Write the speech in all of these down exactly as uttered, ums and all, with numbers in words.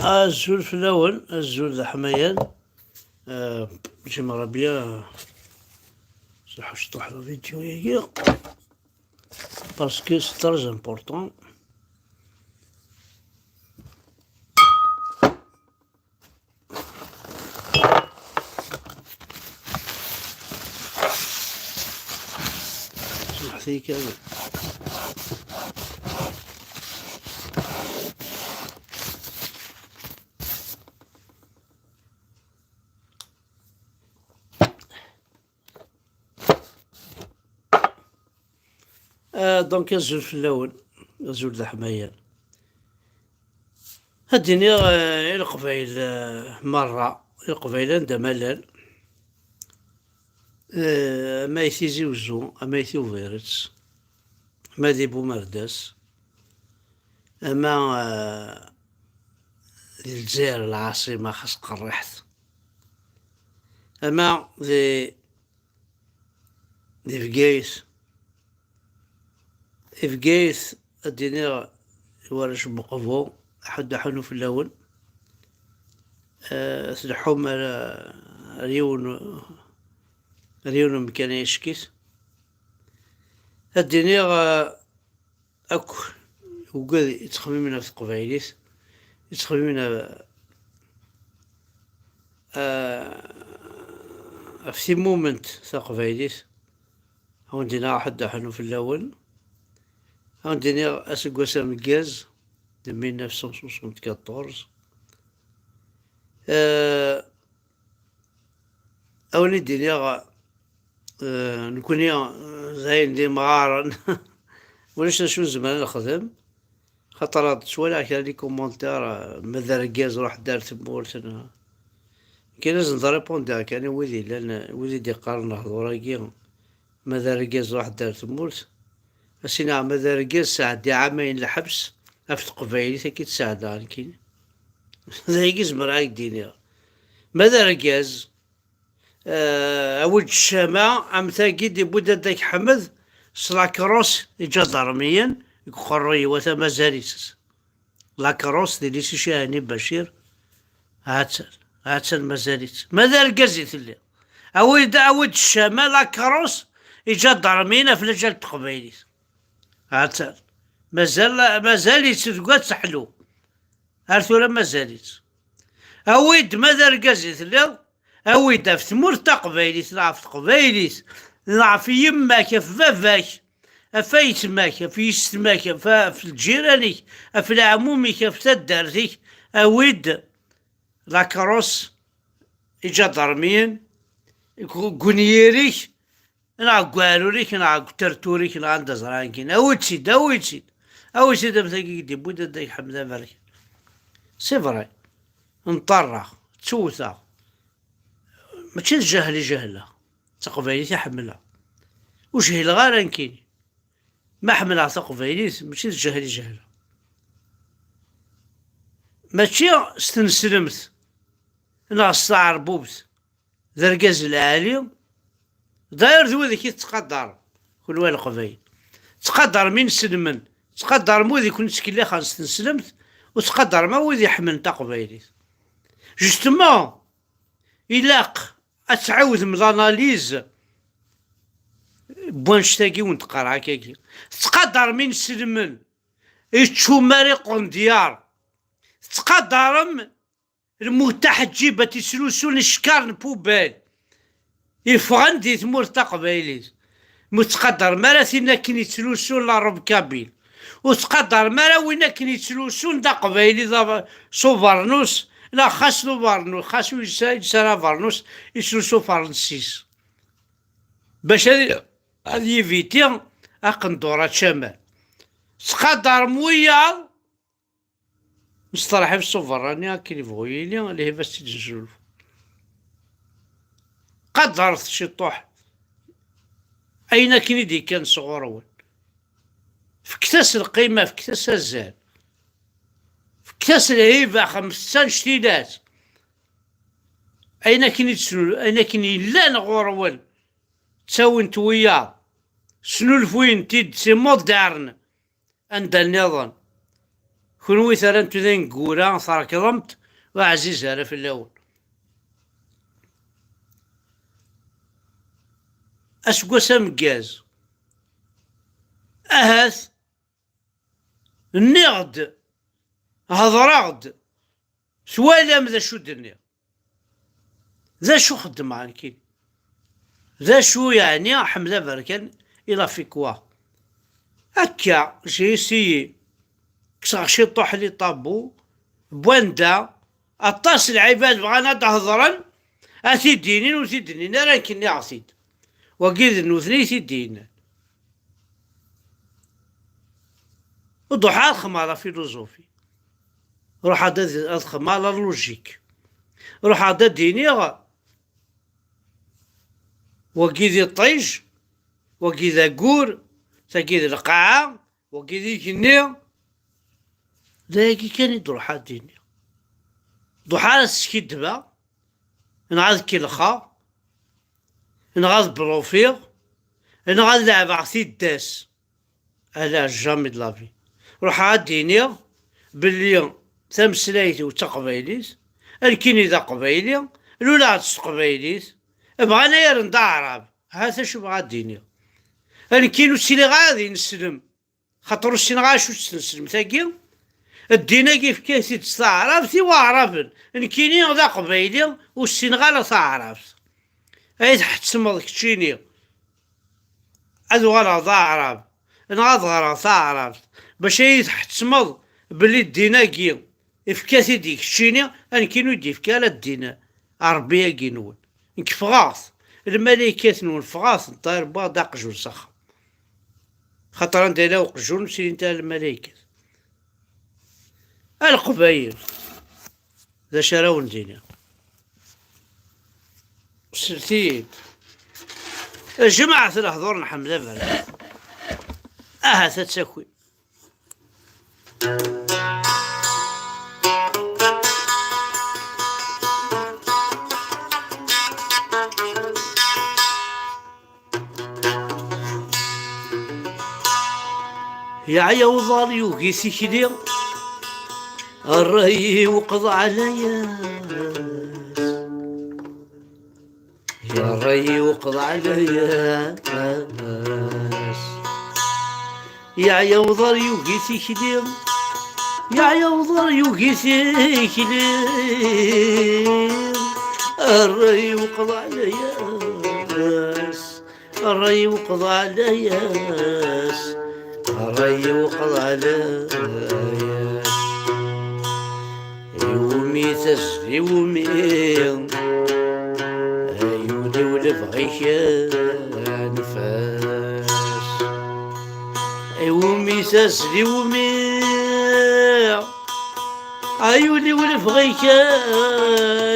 Azul fell-awen, azul d aḥmayan. Euh, j'aimerais bien, euh, ça, je dois la vidéo, parce que c'est très important. Smeḥt-iyi kan. Ah, donc, azul fell-awen, azul d aḥmayan. Ad d-iniɣ, ah, i Leqbayel, ah, merra, i Leqbayel anda ma llan, ah, ama i Tizi Uzzu, ama i Tubiret, ama di Bumerdas, ama, ah, di Lezzayer, lɛaṣima, xas qerriḥet, ama di di Bgayet. Di Bgayet, ad d-iniɣ i warrac n Meqbu, ḥedd aḥunu fell-awen. Eh, tleḥḥum ar, ar yiwen, ar yiwen umkan ay ackit. Ad d-iniɣ, eh, akk ugad yettxemmimen ɣef teqbaylit, yettxemmimen ɣef, ah, ɣef timument taqbaylit, ad wen-d-iniɣ ḥedd aḥnu fell-awen, ad wen-d-iniɣ aseggas ameggaz de mille neuf cent soixante-quatorze. Ah, ad wen-d-iniɣ, eh, nekkni, eh, d ayen d imɣaren. Ulac d acu nezmer ad nexdem. Xaṭer ad ttwaliɣ kra n les commentaires, eh, ma d argaz ruḥ-d ar tmurt, neɣ. Kan ad sen-d-répondiɣ kan i wid yellan, wid i d-iqqaren lehdur-agi, ma d argaz ruḥ-d ar tmurt. A sinaɣ, ma d argaz sɛeddi ɛamayen lḥebs ɣef teqbaylit, akka i tt-sɛeddaɣ nekkini. D ayagi zemreɣ ad k-d-iniɣ. Ma d argaz, eh, awi-d ccama am tagi d-iwwi-d Dda Ḥmed s lakrus iǧadarmiyen deg uqerruy-iw, ata mazal-itt. Lakrus di lycée Chahani Bacir, ha-tt-an, ha-tt-an mazal-itt. Ma d argaz i telliḍ, awi-d, awi-d ccama, lakrus iǧadarmiyen ɣef lǧal n teqbaylit. Ha-tt-an. Mazal, mazal-itt deg At Seḥlu. Ar tura mazal-itt. Awi-d, ma d argaz i telliḍ, awi-d ɣef tmurt taqbaylit, neɣ ɣef teqbaylit, neɣ ɣef yemma-k, ɣef baba-k, ɣef ayetma-k, ɣef yessetma-k, ɣef, ɣef lǧiran-ik, ɣef leɛmum-ik, ɣef taddart-ik, awi-d lakrus iǧadarmiyen deg, deg unyir-ik, neɣ deg uɛrur-ik, neɣ deg utertur-ik, neɣ anda ẓran kin. Awi-tt-id, awi-tt-id. Awi-tt-id am tagi i d-yewwi-d Dda Ḥmed Aberkan. C'est vrai. Nṭerreɣ, ttewteɣ. Mačči d jahel i jehleɣ. D taqbaylit i ḥemmleɣ. Ur jhileɣ ara nekkini. Ma ḥemmleɣ taqbaylit, mačči d jahel i jehleɣ. Mačči s tneslemt, neɣ s tɛerbubt. D argaz lɛali. D'ailleurs, d wid i tettqadarem, kunwi a Leqbayel. Tettqadarem inselmen, tettqadarem wid i ken-ttkellixen s tneslemt, u tettqadarem wid iḥemmlen taqbaylit. Justement, ilaq ad tɛiwdem l'analyse n wannect-agi i wen-d-qqareɣ akkagi. Tettqadarem inselmen, iččumar iqendyar. Tettqadarem lmutaḥeǧǧibat yettlusun icekkaṛ n poubelle, yeffɣen di tmurt taqbaylit. Ur tettqadarem ara tin akken yettlusun la robe kabyle. Ur tettqadarem ara win akken yettlusun d aqbayli, d a-, s ubernus, neɣ xas d ubernus, xas ur yesɛi ara abernus, yettlusu afransis. Bac ad, ad yiviti aqendur ačamal. Tettqadarem wiyaḍ, Msṭerḥib s uberrani akken ibɣu yili, lhiba s tt-id-nesnulfu. Qadret ciṭuḥ ayen akken i d-ikkan sɣur-wen. Fket-as lqima, fket-as azal. Fket-as lhiba, xemset annect-ilat. Ayen akken i d-snul-, ayen akken yellan ɣur-wen, ttawin-t wiyaḍ, snulfuyen-t-id, c'est moderne. Anda nniḍen, Kunwi terramt d ineggura, trekḍemt, ur ɛziz ara fell-awen. Aseggas ameggaz. Ahat nniɣ-d, hedreɣ-d, twalam d acu d-nniɣ. D acu xeddmeɣ nekkini? D acu yeɛni Ḥmed Aberkan, il a fait quoi? Akka, j'ai essayé. Kkseɣ ciṭuḥ les tabous, n wanda aṭas n lɛibad bɣan ad d-hedren, ad t-id-inin, ur t-id-nnin ara, nekk nniɣ-t-id. Wagi d nutni i t-id-yennan. Ur d-ruḥ ara ad xedmeɣ la philosophie. Ruḥ ad, ad xedmeɣ la logique. Ruḥ ad d-iniɣ, wagi d iṭij, wagi d aggur, tagi d lqaɛa, wagi d igenni. D ayagi kan i d-ruḥ ad d-iniɣ. D-ruḥ ara ad skiddbeɣ, neɣ ad kellxeɣ, neɣ ad blufiɣ, neɣ ad leɛbeɣ tiddas. Ala, jamais de la vie. Ruḥeɣ ad d-iniɣ belli tameslayt-iw d taqbaylit, nekkini d aqbayli, luleɣ-d s teqbaylit, bɣan ad iyi-rren d aɛrab. Ha-t acu bɣiɣ ad d-iniɣ. Nekkini ur ttiliɣ ara d ineslem, xaṭer ur ssineɣ ara acu d tneslemt-agi. Ddin-agi yefka-t-id s taɛrabt i waɛraben. Nekkini d aqbayli, ur ssineɣ ara taɛrabt. Ay tḥettmeḍ keččini ad uɣaleɣ d aɛrab, neɣ ad ɣreɣ taɛrabt, bac ay tḥettmeḍ belli ddin-agi ifka-t-id i keččini, a nekkini ur d-ifka ara ddin Ṛebbi-agi-nwen. Nekk ffɣeɣ-t, lmalaykat-nwen ffɣeɣ-ten, ṭayr wwiɣ-d aqjun s axxam. Xaṭer anda yella uqjun ur ttinin ara lmalaykat. A Leqbayel, d acu ara wen-d-iniɣ? Slet-iyi-d. Jemɛet lehdur n Ḥmed Aberkan. Ahat ad takim. Yeɛya uḍar yugi tikli, ṛṛay iwqeḍ ɛlayas. Ṛṛay iwqeḍ ɛlayas. Yeɛya uḍar yugi tikli, yeɛya uḍar yugi tikli. Ṛṛay iwqeḍ ɛlayas. Ṛṛay iwqeḍ ɛlayas, ṛṛay iwqeḍ ɛlayas. Iwumi tasel iwumi, ay ul-iw lebɣi-k anfas. Iwumi tasel iwumi, ay ul-iw lebɣi-k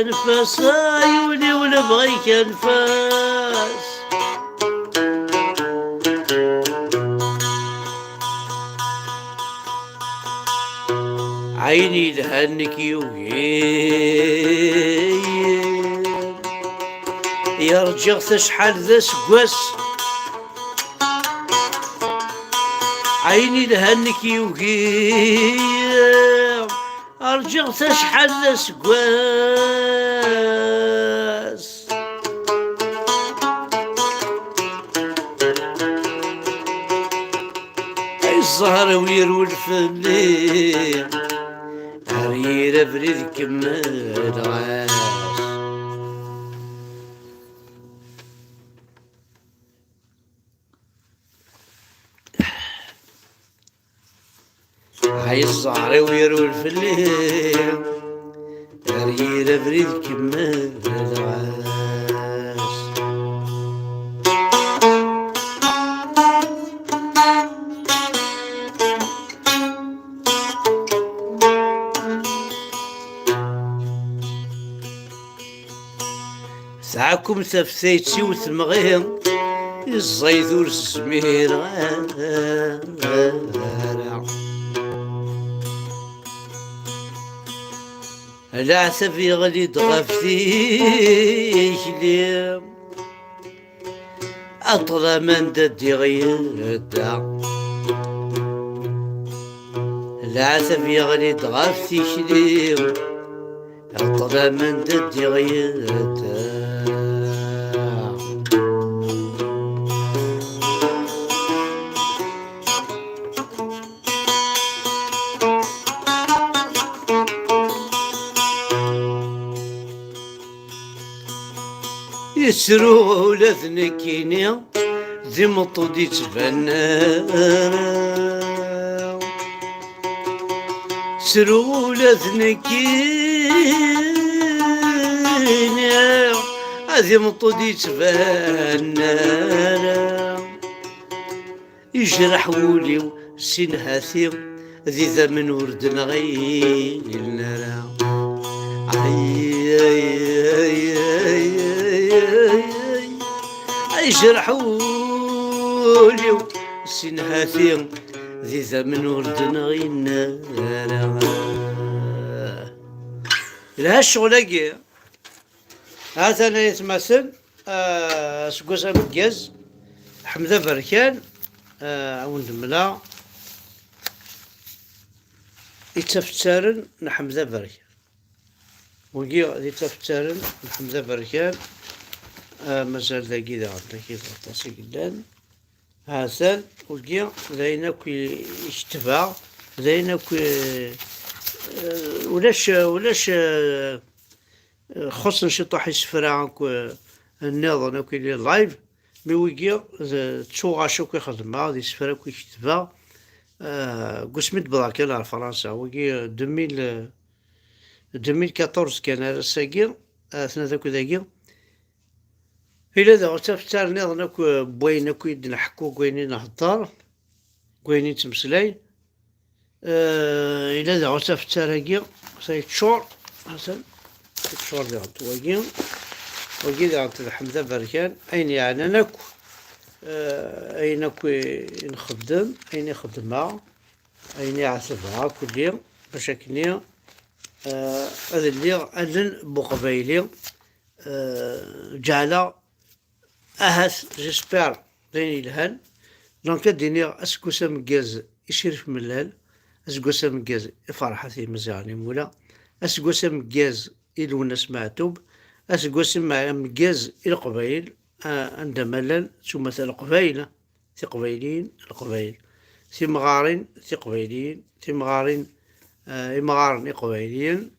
anfas, ay ul-iw lebɣi-k anfas. Ɛayen yelhan nekk yugi, yerǧiɣ-t acḥal d aseggas. Ɛayen yelhan nekk yugi, rǧiɣ-t acḥal d aseggas. Ay zzher-iw yerwel fell-i, ar yir abrid kemmleɣ-as. Ay zzher-iw yerwel fell-i, ar yir abrid kemmleɣ-as. Tɛekkem tafsayt-iw temɣi, i ẓẓayet ur s-zmireɣ ara. Leɛtab yeɣli-d ɣef tikli, a ṭṭlam anda ddiɣ yedda. Leɛtab yeɣli-d ɣef tikli, ṭṭlamen-d ddiɣ yedda. Yettru ula d nekkini, d imeṭṭu d-yettban ara. Ttru ula d nekkini, d imeṭṭu d-yettban ara. Yejreḥ wul-iw si nhati, d idammen ur d-nɣilen ara. Ay, ay, ay, ay, ay, ay, ay, yejreḥ wul-iw si nhati, d idammen ur d-nɣilen ara. Yelha ccɣel-agi. Ha-t-an ay atmaten, ah, aseggas ameggaz, Ḥmed Aberkan, ah, ad wen-d-mleɣ itafettaren n Ḥmed Aberkan. Wigi d itafettaren n Ḥmed Aberkan, ah, mazal dagi daɣen, dagi d aṭas i yellan. Ha-t-an, wigi d ayen akk i, i ketbeɣ, d ayen akk, eh, eh, ulac, ulac, eh, xuṣṣen ciṭuḥ isefra akk, eh, nniḍen akk i live, mi wigi d, d tuɣac akk i xedmeɣ, d isefra akk i ketbeɣ, eh, deg wasmi d-wwḍeɣ kan ar Fransa, wigi, eh, deux mille, eh, deux mille quatorze kan ar ass-agi, eh, atna d akk dagi. Yella daɣ ur tafettaren nniḍen akk, eh, n wayen akk i d-nḥekku, n wayen i nhedder, n wayen i nettmeslay. Eh, yella daɣ ur tafettar-agi, sa yeččur, atan, yeččur diɣen wagi. Wagi diɣen d Ḥmed Aberkan, ayen yeɛnan akk, eh, ayen akk i, i nxeddem, ayen i xeddmeɣ, ayen i ɛetbeɣ akk-nni, bac akkenni, eh, ad lliɣ allen n uqbayli, eh, ǧeɛleɣ, ahat, j'espère, d ayen yelhan. Donc, ad d-iniɣ aseggas ameggaz i Crif Mellal, aseggas ameggaz i Ferḥat Imeẓyaɣen Imula, aseggas ameggaz i Lwennas Meɛtub, aseggas am-, ameggaz i Leqbayel, a-, anda ma llan, s umata Leqbayel, Tiqbayliyin, Leqbayel, timɣarin, Tiqbayliyin, timɣarin, eh, imɣaren iqbayliyen,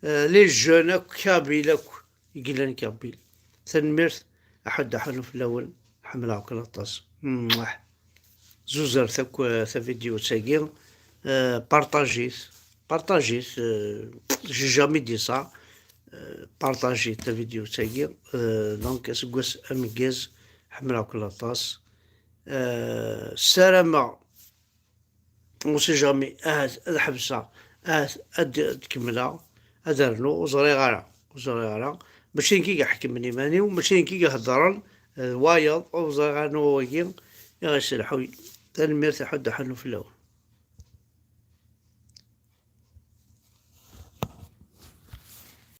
eh, les jeunes akk, Kabyle akk, i yellan Kabyle. Tanemmirt, aḥuddu aḥunnu fell-awen, ḥemmleɣ-ken aṭas. Mwah. Zuzret akk, eh, tavidyut-agi, eh, partajit, partajit, eh, j'ai jamais dit ça, eh, partajit tavidyut-agi, eh, donc aseggas ameggaz, ḥemmleɣ-ken aṭas. Eh, ssarameɣ, on sait jamais, ahat ad ḥebseɣ, ahat ad, ad kemmleɣ, ad rnuɣ, ur ẓriɣ ara, ur ẓriɣ ara. Mačči nekk i iḥekmen iman-iw, mačči nekk i iheddren, eh, d wayeḍ, ur ẓriɣ ara anwa wagi i ɣ-iselḥuyen. Tanemmirt, aḥuddu aḥunnu fell-awen.